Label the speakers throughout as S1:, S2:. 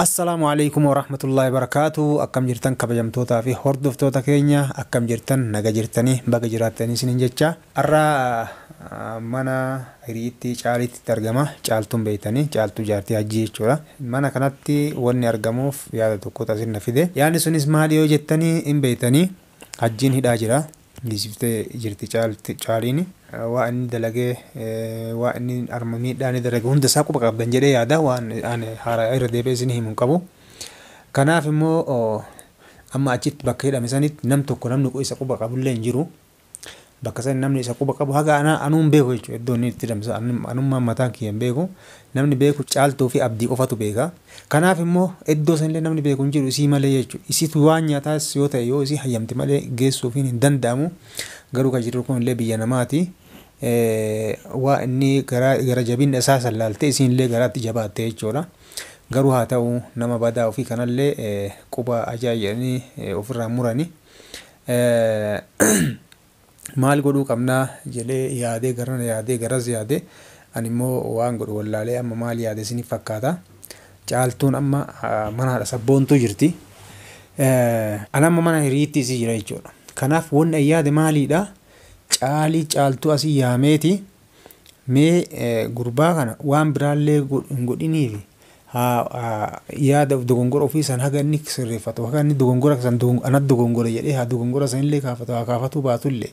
S1: Assalaamu alaikum warahmatullahi wabarakatuh. Akkam jirtan kabajamtootaa fi hordoftoota keenya, akkam jirtan? Naga jirtanii? Baga jiraattanii isiniin jecha. Har'a mana hiriitti Caaliitti argama. Caaltuun beeytanii, Caaltuu jaartii Hajjii jechuudha. Mana kanatti wanni argamuuf yaada tokkotu asin na fide. Yaadni sunis maali yoo jettanii, hin beeytanii, Hajjiin hidhaa jira. Hiisiftee jirti Caaliin. Waa inni dalagee, waa inni arma miidhaa inni dalage hunda isaa quba qabdan jedhee yaada, waan ani haaraa irra deebi'ee isin himu hin qabu. Kanaaf immoo amma achitti bakka hidhame sanitti nam tokko namni isa quba qabullee hin jiru. Bakka san namni isa quba qabu haga anuun beeku jechuudha. Iddoo inni itti hidhame anummaan mataan kiyya hin beeku. Namni beeku Caaltuu fi Abdii qofatu beeka. Kanaaf immoo iddoo sanillee namni beeku hin jiru isii malee jechuudha. Isitu waan nyaataas yoo ta'e yoo isii hayyamte malee geessuufiin hin danda'amu. Garuu kan jiru kun illee biyya namaati. Waa inni gara jabina isaa sallaaltee isiin illee garaatti jabaatte jechuudha. Garuu haa ta'u, nama badaa ofii kanallee quba ajaa jedhanii ofirraa murani. Maal godhuu qabnaa jedhee yaadee, garana yaadee, garas yaadee, ani immoo waan godhu wallaalee. Amma maal yaade isiniif fakkaata? Caaltuun amma mana haadha Sabboontuu jirti. Ani amma mana hiriitti isii jira jechuudha. Kanaaf wanni ani yaade maaliidha? Caalii, Caaltuu asii yaameeti mee gurbaa kana waan biraallee hin godhiniifi haa yaada dogongora ofii san haga inni sirreeffatu, haga inni dogongora san anat dogongora jedhee haa dogongora sanillee kaafatu, haa kaafatuu baatullee,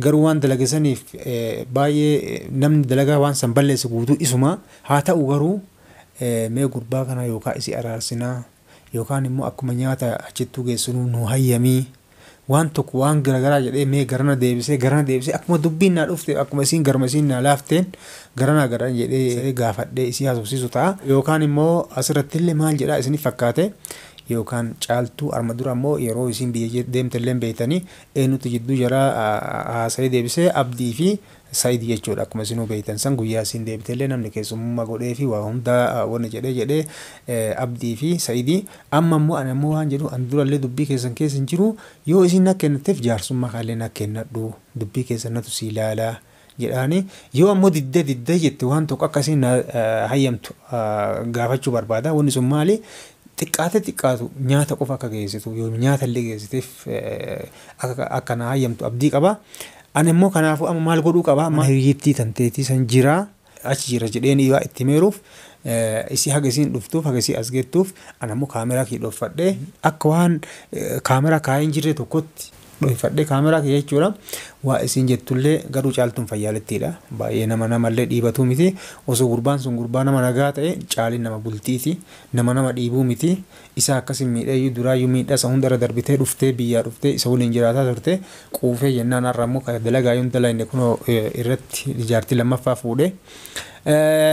S1: garuu waan dalage saniif baay'ee namni dalagaa waan san balleesse guutuu isuma haa ta'u, garuu mee gurbaa kana yookaan isii araarsinaa yookaan immoo akkuma nyaata achittuu geessinuu nu hayyamii, waan tokko waan garagaraa jedhee mee garana deebisee, garana deebisee, akkuma dubbiin naa dhufte, akkuma isiin garuma isiin naa laafteen garanaa garana jedhee gaafadhee isii haasofsiisu ta'a. Yookaan immoo asirratti illee maal jedhaa isiniif fakkaate? Yookaan Caaltuu arma dura immoo yeroo isiin biyya deemte illee beeytanii, eenyutu jidduu jaraa haasa'ee deebisee? Abdii fi Saayid jechuudha. Akkuma isinuu beeytan san guyyaa isiin deebite illee namni keessummaa godhee fi waa hundaa wanni jedhee jedhee Abdii fi Saayidii. Amma immoo ani ammoo waan jedhu, ani durallee dubbii keessan keessa hin jiru, yoo isiin na kenniteef jaarsummaa kanallee na kennadhu, dubbii keessan natu si ilaalaa jedhaani. Yoo ammoo diddee diddee jette, waan tokko akkasiin hayyamtu gaafachuu barbaada. Wanni sun maali? Xiqqaate xiqqaatu nyaata qofa akka geessitu, yoo nyaata illee geessiteef akka na hayyamtu abdii qaba. Ani immoo kanaafuu amma maal godhuu qaba? Mana hiriyyittii tanteetii san jira, achi jira jedheen yoo itti meeruuf, isii haga isiin dhuftuuf, haga isii as geettuuf, ani ammoo kaameraa kiyya dhooffadhee, akka waan kaameraa kaayee hin jirre tokkotti dhoofadhee kaameraa kiyya jechuudha. Waa isiin jettullee, garuu Caaltuun fayyaalittiidha. Baay'ee nama namallee dhiibatu miti. Osoo gurbaan sun gurbaa nama nagaa ta'e, Caaliin nama bultiiti. Nama nama dhiibuu miti. Isa akkasii miidhee duraayyuu miidhaa isa hundarra darbitee dhuftee, biyyaa dhuftee isa waliin jiraataa turte. Quufee jennaan har'a immoo dalagaa yoo dalagne kunoo irratti jaartii lammaffaa fuudhe.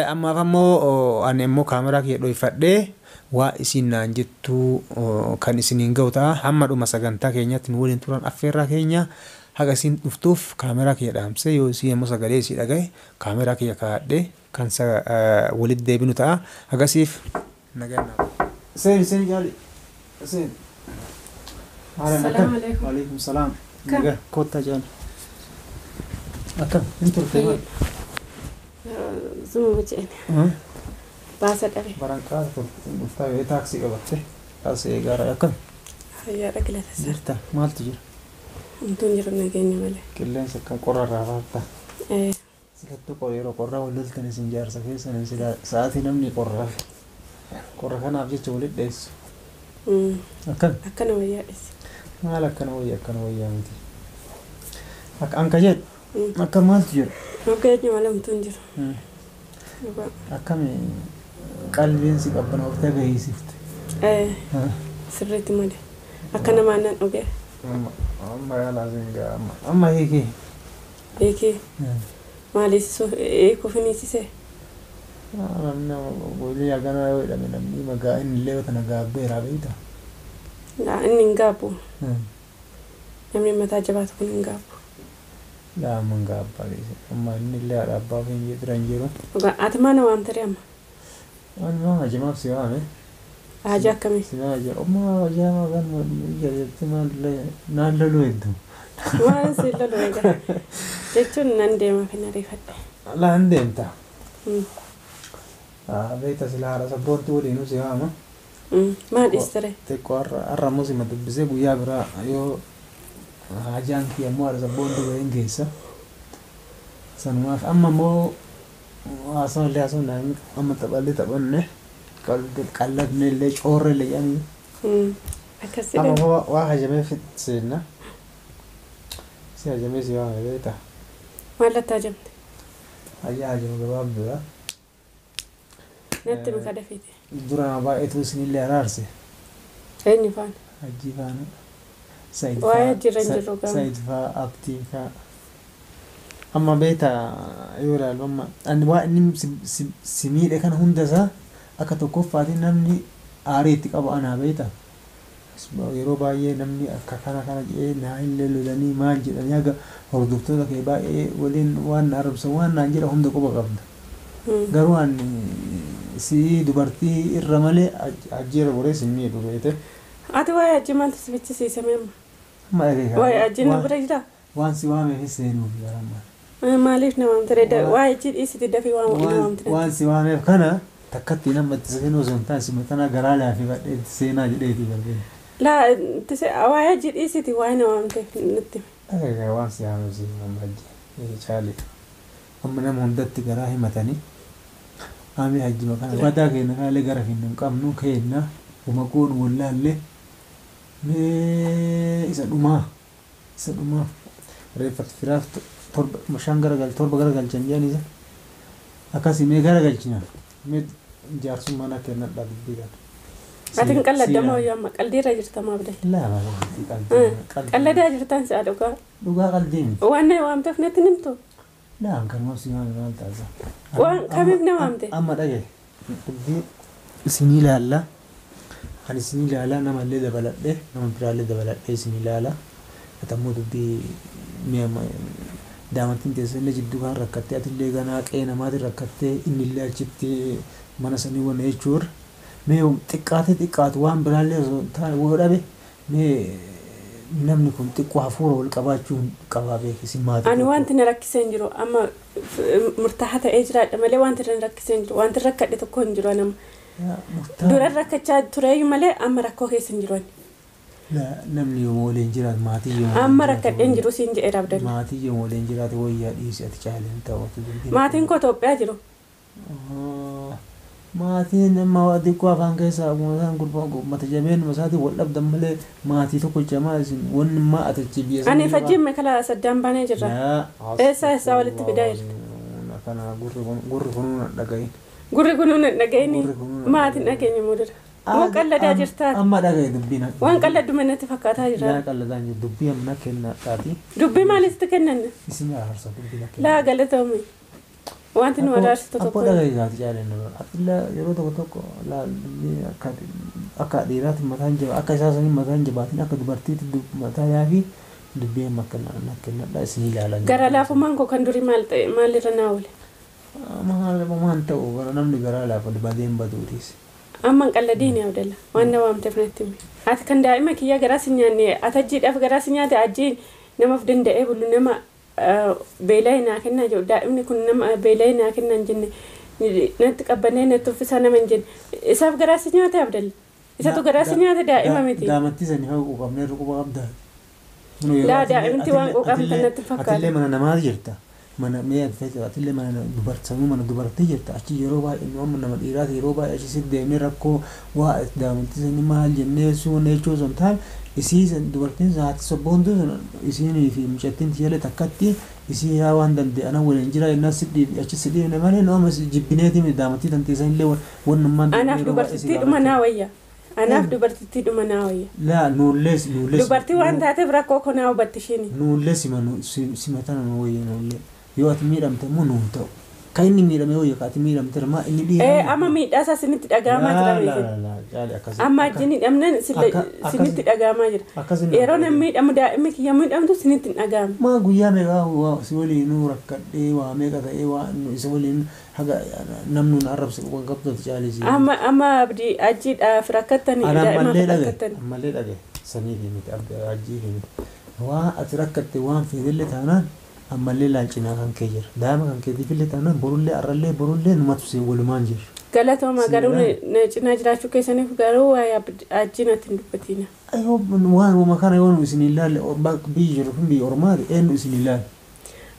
S1: Ammaaf ammoo ani immoo kaameraa kiyya dhoofadhee waa isiin naan jettuu kan isiniin ga'u ta'a. Hamma dhuma sagantaa keenyatti nu waliin turan affeerraa keenya. Haga isiin dhuftuuf kaameraa kiyya dhaamsee, yoo isii immoo sagalee isii dhagaye kaameraa kiyya kaa'adhee kan walitti deebinu ta'a. Hagasiif nagaan naa. Seeni, seeni jaali. Seeni.
S2: Salaamu alaikum.
S1: Waalaikum salaam. Nagaa, kottaa jaali. Akkam hin turte maal?
S2: Zuma je'een. Baasa dhabe.
S1: Baranqaa turte, dhuftaa yoo taaksii qabatte taaksii eegaara. Akkam?
S2: Fayyaadha, galata isaa.
S1: Jirta, maaltu jira?
S2: Homtuun jiru, nageenya malee.
S1: Qilleensa akka qorra irraa. Silattuu yeroo qorraa wal loltan isin jaarsa keessan, sila sa'aatii namni qorraa qorra kanaaf jecha walitti dheessu. Akkam?
S2: Akkana wayyaadhis.
S1: Maal akkana wayya? Akkana wayyaa miti. Akka anka jedhu akka maaltu jira?
S2: Nageenya malee homtuun jiru.
S1: Akkami qalbiin si qabbanooftee gahiisifte?
S2: Sirriitti malee. Akka namaa nan dhugee.
S1: Amma yaalaa siin gaa amma amma hiikii.
S2: Hiikii. Maaliif hiikuuf hin hiisisee?
S1: Namni goolii haganaa yoo jedhame namni magaa inni illee tana gaabbeeraa beekta.
S2: Inni hin gaabbu. Namni mataa jabaatu kun hin gaabbu.
S1: Laa, amma hin gaabbaa, amma inni illee haadha abbaa fi bira hin jiru.
S2: Ati maana waamtare amma?
S1: Ani maa hajimaaf si waame.
S2: Haajaa akkamii?
S1: Si haja amma hajamaa kan ija maal naan loluu hedduu.
S2: Waan si lolu egaa jechuun nan deema fi ariifadhe.
S1: Laa, hin deemta. Beekta, sila haadha Sabboontuu waliinuu si waama.
S2: Maal dhiistare?
S1: Xiqqoo har'a immoo sima dubbisee guyyaa biraa yoo hajaan kiyya immoo haadha sabboontuu ga'een geessa. Sanumaaf amma immoo haasawaa illee haasawaa amma taphallee taphanne qalladne illee coorre illee jedhanii.
S2: Akkasii.
S1: Amma immoo waa hajamee seenna. Si hajamee si waame beektaa?
S2: Maal hajamte?
S1: Hajaa hajama gabaabduudha.
S2: Natti mika dafeete.
S1: Dura baay'eetu isinillee araarse.
S2: Eenyu faana?
S1: Hajji faana.
S2: Waa'ee hajjiirra hin jirru gama.
S1: Saayid faa, Abdii faa. Amma beektaa yoo ilaalu amma ani waa inni si miidhe kana hunda isaa akka tokkoffaatiin namni aarii itti qabu anaa beektaa. Yeroo baay'ee namni akka kana kana jedhee naa illee lolanii maal jedhanii haga hordoftoota kee baay'ee waliin waan na arrabsan waan naan jedha hunda quba qabda. Garuu ani si dubartii irra malee ajjeera godhee si miidhu beekte.
S2: Ati waa'ee hajji maaltu si fichisiise mee amma?
S1: Amma dhagee
S2: Waa'ee hajji na bira jiraa?
S1: Waan si waameef seenuuf garamma.
S2: Maaliif na waamte? Waa'ee hajji dhiisiti dafii waan na waamte.
S1: Waan si waameef kana takkatti nama itti seenuu osoo hin taane si matana garaa laafee badhee itti seenaa jedheeti darbee.
S2: Laa waa'ee hajji dhiisiti waa'ee na waamteef nutti.
S1: Dhagee waan si waameef si amma hajji caale. Amma nama hundatti garaa himatanii. Ami hajji makana badaa keenya kanallee gara finnu hin qabnu keenya uma goonu wallaallee mee isa dhumaa reeffatu firaaf torba shan garagal torba garagalchan jedhan isa akkasii mee garagalchina mee jaarsummaan akka kennadhaa dubbii kana.
S2: Ati hin qalladdamoo yoo amma qaldiirra jirta maa abdal?
S1: Laa qalbii.
S2: Qalladaa jirtan si'a dhugaa.
S1: Dhugaa qaldii miti.
S2: Waan na waamteef natti himtu?
S1: Laa kanuma si waame maal taasisa?
S2: Waan kamiif na waamte?
S1: Amma dhagaye dubbii isinii ilaalla. Ani isinii ilaala namallee dabaladhee nama biraallee dabaladhee isinii ilaala. Atammoo dubbii mi'a daamattiin teessallee jidduu kan rakkattee atillee ganaa qe'ee namaatiin rakkattee innillee achitti mana sanii wanna jechuurra mee xiqqaatee xiqqaatu waan biraallee osoo hin taane woo dhabe mee namni kun xiqqoo hafuura wal qabaachuu qabaa beekisi maatii.
S2: Ani wanti na rakkisee hin jiru amma murtaahaa ta'ee jiraadha malee wanti na rakkisee hin jiru wanti rakkadhe tokko hin jiru nama. Dura rakkachaa tureeyyuu malee amma rakkoo keessa hin jiru.
S1: Namni yoo waliin jiraatu maatii yoo
S2: amma rakkadhee hin jiru siin jedheera Abdalla.
S1: Maatii yoo waliin jiraatu wayyaa dhiisi ati caaleen ta'u.
S2: Maatiin koo Itoophiyaa jiru.
S1: Maatiin amma xiqqoo afaan keessaa isaan gurbaa mata jabeen isaatiin wal dhabdan malee maatii tokko jamaa isin wanni maa ati biyya
S2: sana. Ani fajjiin meeqala saddaan baanee jirra. Eessaa eessaa walitti fidaa jirta.
S1: Kana gurri kunuun dhagahin.
S2: Gurri kunuun dhagahin maatiin dhageenya mudira. Waan qalladaa jirtaa.
S1: Amma dhagahe dubbiin.
S2: Waan qalladdu natti fakkaataa jira.
S1: Laa qalladaan jiru dubbii amma kennaadhaati.
S2: Dubbii maalitti kennan?
S1: Isin araarsa dubbii kennan.
S2: Laa galatoome. Wanti nu araarsitu tokko.
S1: Abboo dhagahe gaati jaalanna. Atilla yeroo tokko tokko akka dhiiraatti mataan jaba akka isaa sanii mataan jabaatiin akka dubartiitti mataa yaafi dubbii amma kennadha isin ilaalan.
S2: Gara laafummaan koo kan durii maal ta'e maalirra naa oole?
S1: Maal ta'u gara namni garaa laafa badeen baduutis.
S2: Amma hin qalladiini Abdalla waan na waamteef natti himi. Ati kan daa'ima kiyya garaa si nyaanne ati ajjiidhaaf garaa si nyaate ajjiin namaaf danda'ee bulu nama beela'ee naa kennaa jedhu daa'imni kun nama beela'ee naa kennaa hin jenne natti qabbanee natti uffisaa nama hin jenne isaaf garaa si nyaate Abdalla. Isatu garaa si nyaate daa'ima miti.
S1: Daamattii sanii haa quuqamnee quba qabdaa.
S2: Laa daa'imti waan quuqamte natti fakkaata.
S1: Atillee mana namaa jirta. Mana mee atillee mana dubartii mana dubartii jirta achi yeroo baay'ee nu amma nama dhiiraati yeroo baay'ee achi si deemnee rakkoo waa daamattii sanii maal jennee suuna jechuu osoo hin taane isii dubartiin haati sobboontuu sun isiinii fi mucattiin tiyyalee takkatti isii yaa waan danda'an waliin jira jennaan si dhiibne achi si dhiibne malee nu amma jibbineeti daamattii tanteessan illee wannummaan.
S2: Anaaf dubartittii dhuma naa wayya. Anaaf dubartittii dhuma naa wayya.
S1: Laa nuullees nuullees.
S2: Dubartii waan taateef rakkoo koo naa hubatti ishiin.
S1: Nuullees simatana nu wayya nuullee. Yoo ati miidhamte immoo nuun ta'u. Kan inni miidhame wayya ka ati miidhamte maa inni dhiirama.
S2: Amma miidhaa isaa sinitti dhaga'amaa jira. Amma ajjiin hidhamnaan sinitti dhaga'amaa jira. Yeroo namni miidhamu daa'imni kiyya miidhamtu sinitti hin dhaga'amu.
S1: Maa guyyaa meeqaa si waliin nu rakkadhee waa meeqa ta'ee waa isa waliin haga namni nu arrabse quban qabdatu caalisi.
S2: Amma amma abdii ajjiidhaaf rakkattanii daa'imaaf rakkattanii.
S1: Ammallee dhagaye saniif miti ajjii miti. Waa ati rakkatte waan feetellee taanaan ammallee laalcinaa kan kee jira. Daa'ima kan keetiifillee taanaan borullee arrallee borullee numatu si walumaan jiru.
S2: Galatooma garuu na cinaa jiraachuu keessaniif garuu waa'ee ajjii natti hin dubbatina.
S1: Waan kana yoo nu isin ilaalle biyyi jiru kun biyya ormaati eenyu isin ilaalle.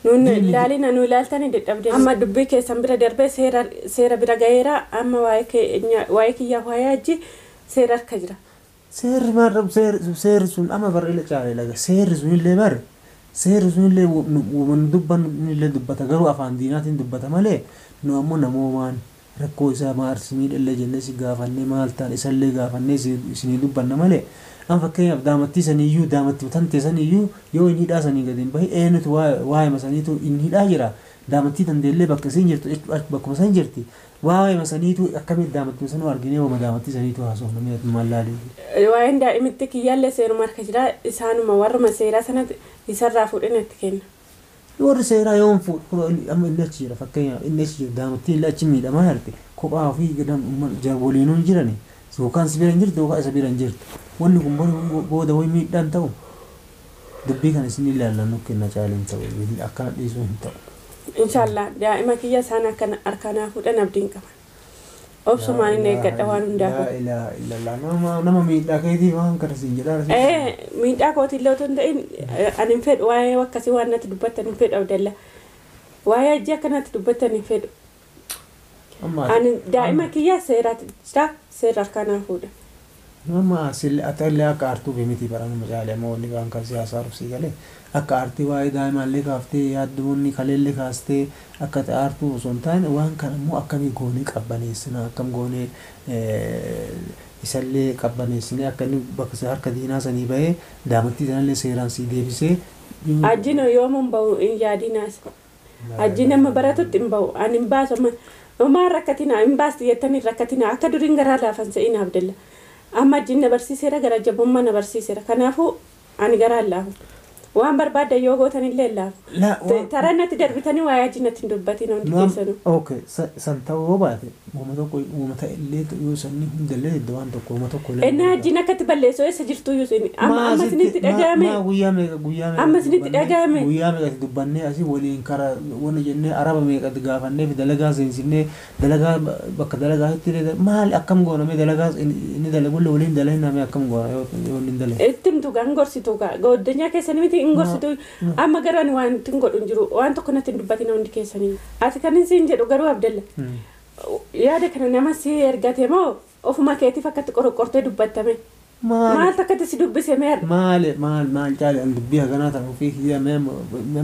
S2: Nuun ilaalina nu ilaaltanii dadhabdee. Amma dubbii keessan bira darbee seera bira gaheera amma waa'ee kiyyaa waa'ee ajjii seera harka jira.
S1: Seerri maal seerri sun amma bara ila caalee laga seerri sun illee bara seerri sun illee dubbannu illee dubbata garuu afaan diinaatiin dubbata malee nu ammoo namoomaan rakkoo isaa maarsi miidhallee jennee si gaafannee maal ta'an isallee gaafannee isinii dubbanna malee an fakkeenyaaf daamattii saniyyuu daamattii tantee saniyyuu yoo inni hidhaa sanii gadi hin bahin eenyutu waa'ee saniitu inni hidhaa jira daamattii tanteellee bakka isiin jirtu bakkuma san jirti waa'ee saniitu akkamitti daamattii sanuu arginee wama daamattii saniitu haasofna mee maal laalee.
S2: Waa'een daa'imitti kiyyaallee seeruma harka jira isaanuma warruma seeraa sanatti isarraa fuudhee natti kenna.
S1: Warri seeraa yoon fuudhu amma inni achi jira fakkeenyaaf inni achi jira daamattiin illee achi miidhamaa jirti kophaa ofii waliinuu hin jirani yookaan si bira hin jirtu yookaan isa bira hin jirtu wanni kun booda wayi miidhaan ta'u dubbii kana isin ilaallan kenna caaliin ta'u akkana dhiisuu hin ta'u.
S2: Inshaallah daa'ima kiyya isaan harkanaa fuudhan abdiin qaban. Obsumaan inni eeggadha waan hundaafuu.
S1: Laa ilaaha illallah nama miidhaa keetii waan kana siin jedhaa.
S2: Miidhaa kootii illee otoo hin ta'in ani hin fedhu waa'ee akkasii waan natti dubbattan hin fedhu Abdalla. Waa'ee ajjii akka natti dubbattan hin fedhu. Ani daa'ima kiyya seeraati jira seera harkanaa fuudha.
S1: Nama atallee akka aartuu miti baranuma caalee amma wanni waan kan siyaasaa rufsii galee akka aartii waa'ee daa'imaallee kaaftee yaaddoonni kaleellee kaastee akka aartuu osoo hin taane waan kana immoo akkamii goonee qabbaneessina akkam goonee isallee qabbaneessinee akka inni bakka harka diinaa sanii bahee daamattii sanallee seeraan sii deebisee.
S2: Ajjiin yoomuun bahu hin yaadinaas. Ajjiin amma baratutti hin bahu ani hin baasu amma homaa rakkatina hin baasti jettanii rakkatina akka duriin garaa laafan se'in Abdalla. Amma ajjiin na barsiiseera gara jabummaa na barsiiseera kanaafuu ani garaa laafu waan barbaadda yoo gootan illee laafu taraa natti darbitanii waa'ee ajjii natti hin dubbatin hundi keessanuu.
S1: Okay san ta'uu yoo baate uuma tokko uuma ta'e illee yoo sanni hundallee iddoo waan tokko uuma tokko illee.
S2: Innaa ajjiin akkatti balleessoo eessa jirtu iyyuu isin amma amma isinitti dhaga'ame.
S1: Guyyaa meeqa guyyaa meeqa.
S2: Amma isinitti dhaga'ame.
S1: Guyyaa meeqa dubbannee asii waliin karaa wanna jennee araba meeqa gaafannee fi dalagaa seensinee dalagaa bakka dalagaatti maal akkam goona mee dalagaa inni dalagullee waliin dalaginaa akkam goona yoo inni dalagu.
S2: Itti himtu gaa hin gorsitu gaa goddanyaa keessanii miti hin gorsitu amma garuu ani waan ittiin godhu hin jiru waan tokko natti hin dubbatin hundi keessanii. Ati kan isin jedhu garuu Abdalla yaada kana nama si ergate moo ofuma keetiif akkatti qorqortee dubbattame. Maal takkatti si dubbise mee?
S1: Maal maal maal caale an dubbii haganaa tan ofii kiyya mee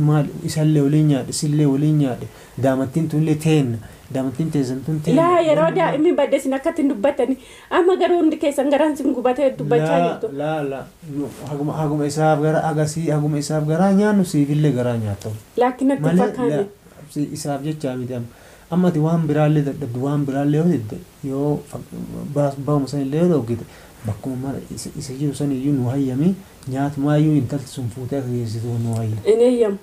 S1: maal isallee waliin nyaadhe isillee waliin nyaadhe daamattiin tunillee teenna daamattiin teessan tun teenna.
S2: Laa yeroo daa'imni badde isin akkatti hin dubbattani amma garuu hundi keessan garaan isin gubatee dubbachaa jirtu.
S1: Laa laa haguma isaaf gara agasii haguma isaaf garaa nyaannu siifillee garaa nyaatamu.
S2: Laakiin natti fakkaate.
S1: Isaaf jechaa miti amma. Amma ati waan biraallee dadhabdu waan biraallee yoo didde yoo baasuma sanillee yoo dhoggite bakkuma mara isa jiru saniyyuu nu hayyami nyaatumaayyuu intalti sun fuutee akka geessitu nu hayyami.
S2: Inni eeyyamu.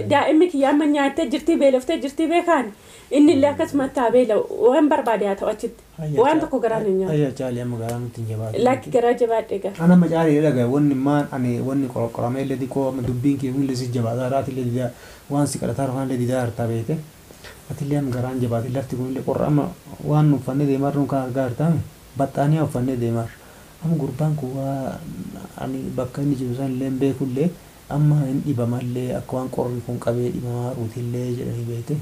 S2: Daa'imni kiyya amma nyaattee jirtii beeloftee jirtii beekaan inni illee akkasumatti haa beela'u waan barbaade haa ta'u achitti waan tokko garaan hin nyaatu.
S1: Hayya caalee amma garaa nutti hin jabaatu.
S2: Lakki garaa jabaadhe gaa.
S1: Ana amma caalee dhagaa wanni maan ani wanni qorqoramee illee xiqqoo amma dubbiin kee illee si jabaataa raati illee didaa waan si kadhataa rafaan illee didaa hartaa beete. Ati illee amma garaan jabaate lafti kun illee qorra amma waan nu uffannee deemaa jirru kan argaa jirtaame baxxaanii uffannee deemaa jirra. Amma gurbaan kun waa ani bakka inni jiru san illee hin beekullee amma hin dhibamallee akka waan qorri kun qabee dhibamaa ruutillee jedhanii beete.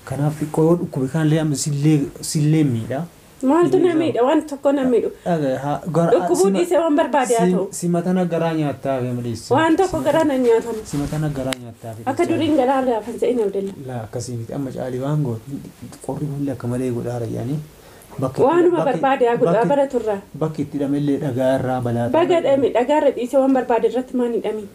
S1: Kanaaf xiqqoo yoo dhukkube kanallee amma sillee miidha.
S2: Maaltu na miidha waan tokko na miidhu. Dhukkubuu dhiisee waan barbaade haa ta'u.
S1: Simatana garaa nyaattaa fi maleessi.
S2: Waan tokko garaa na nyaatamu.
S1: Simatana garaa nyaattaa fi.
S2: Akka duriin garaa laafan se'in Abdalla.
S1: Laa akkasii miti amma caalii waan gootu qorri hullee akka malee godhaa rayyaanii.
S2: Waanuma barbaade haa godhaa baraturraa.
S1: Bakki itti hidhamellee dhagaa irraa balaa.
S2: Baga dhame dhagaa irra dhiisee waan barbaade irratti maan hidhamin.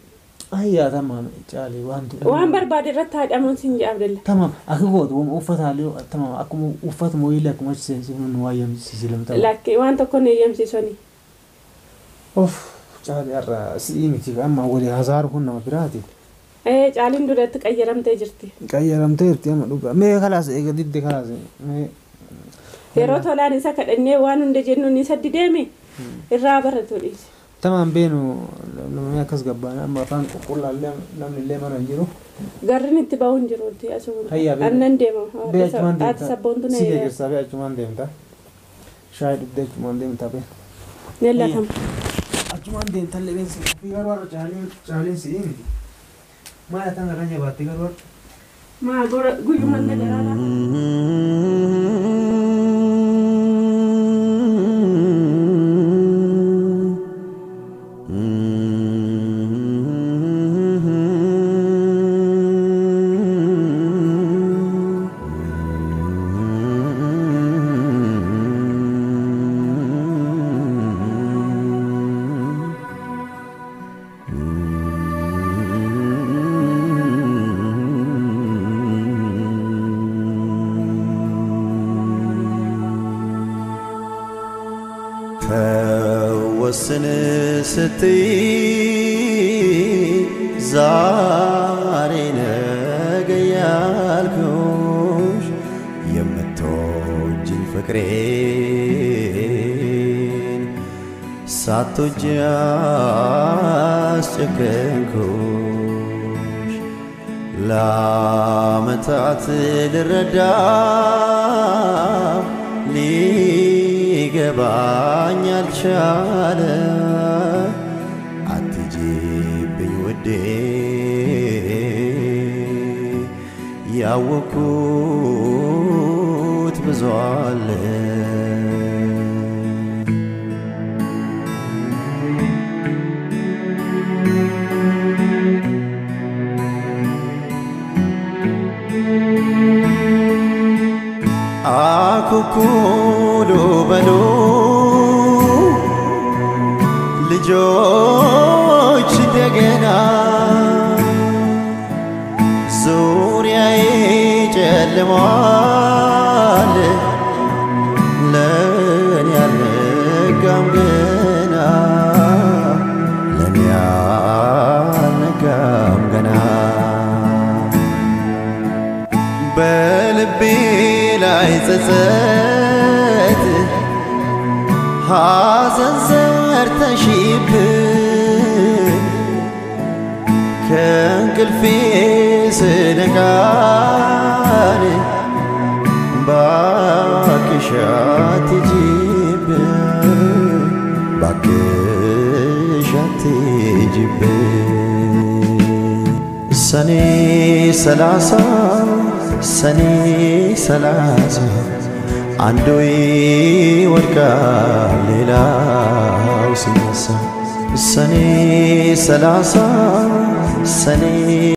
S1: Ayyaa tamam caalii waan tuqe.
S2: Waan barbaade irratti haadhamuun siin jedha Abdalla.
S1: Tamam akka gootu uffataalee tamam akkuma uffatuma wayiillee akkuma achi seensifnu nu waayyamsiisi lamta.
S2: Lakki waan tokko nu eeyyamsiisoni.
S1: Of caalii har'a si'ii miti amma walii hasaaru kun nama biraati.
S2: Caaliin duratti qayyaramtee jirti.
S1: Qayyaramtee jirti amma dhugaa mee kalaas eega didde kalaas mee.
S2: Yeroo tolaan isa kadhannee waan hunda jennu ni saddi deeme irraa baratu dhiise.
S1: Tamaan beenu namni akkas gabbaana amma afaan qulqullaallee namni illee mana hin jiru.
S2: Garri itti ba'u hin jiru asuma.
S1: Hayyaa beenu.
S2: Annan deema.
S1: Bee achumaan
S2: Haati
S1: deemta.
S2: sabboontu na
S1: Si deeggarsaa bee achumaan deemta. Shaayii dhugdee achumaan deemta bee.
S2: Nellatama.
S1: Achumaan deemta illee beensi ofii garuu har'a caaliin si'ii miti. Maal atan irra jabaatte garuu har'a.
S2: Maa gora guyyuma na garaa.
S3: ተወስን ስትይ ዛሬ ነገ ያልኩሽ የምትወጂኝ ፍቅሬን ሳትወጂ አስጨከንኩሽ። ለዓመታት ልረዳ ሊገባኝ አልቻለ። አትጂብኝ ውዴ ያወኩት ብዙ አለ። አኩኩሉ በሉ ልጆች እንደገና ዙሪያዬ ጨልሟል፣ ለእኔ አልነጋም ገና፣ ለእኔ አልነጋም ገና። በልቤ ላይ ጸጸት ሐዘን ዘርተሽብኝ ከእንቅልፌ ስነቃን ባክሽ አትሂጂብኝ፣ ባክሽ አትሂጂብኝ። ሰኔ 30 ሰኔ 30 አንዱ ይወድቃል ሌላው ሲነሳ። ሰኔ 30 ሰኔ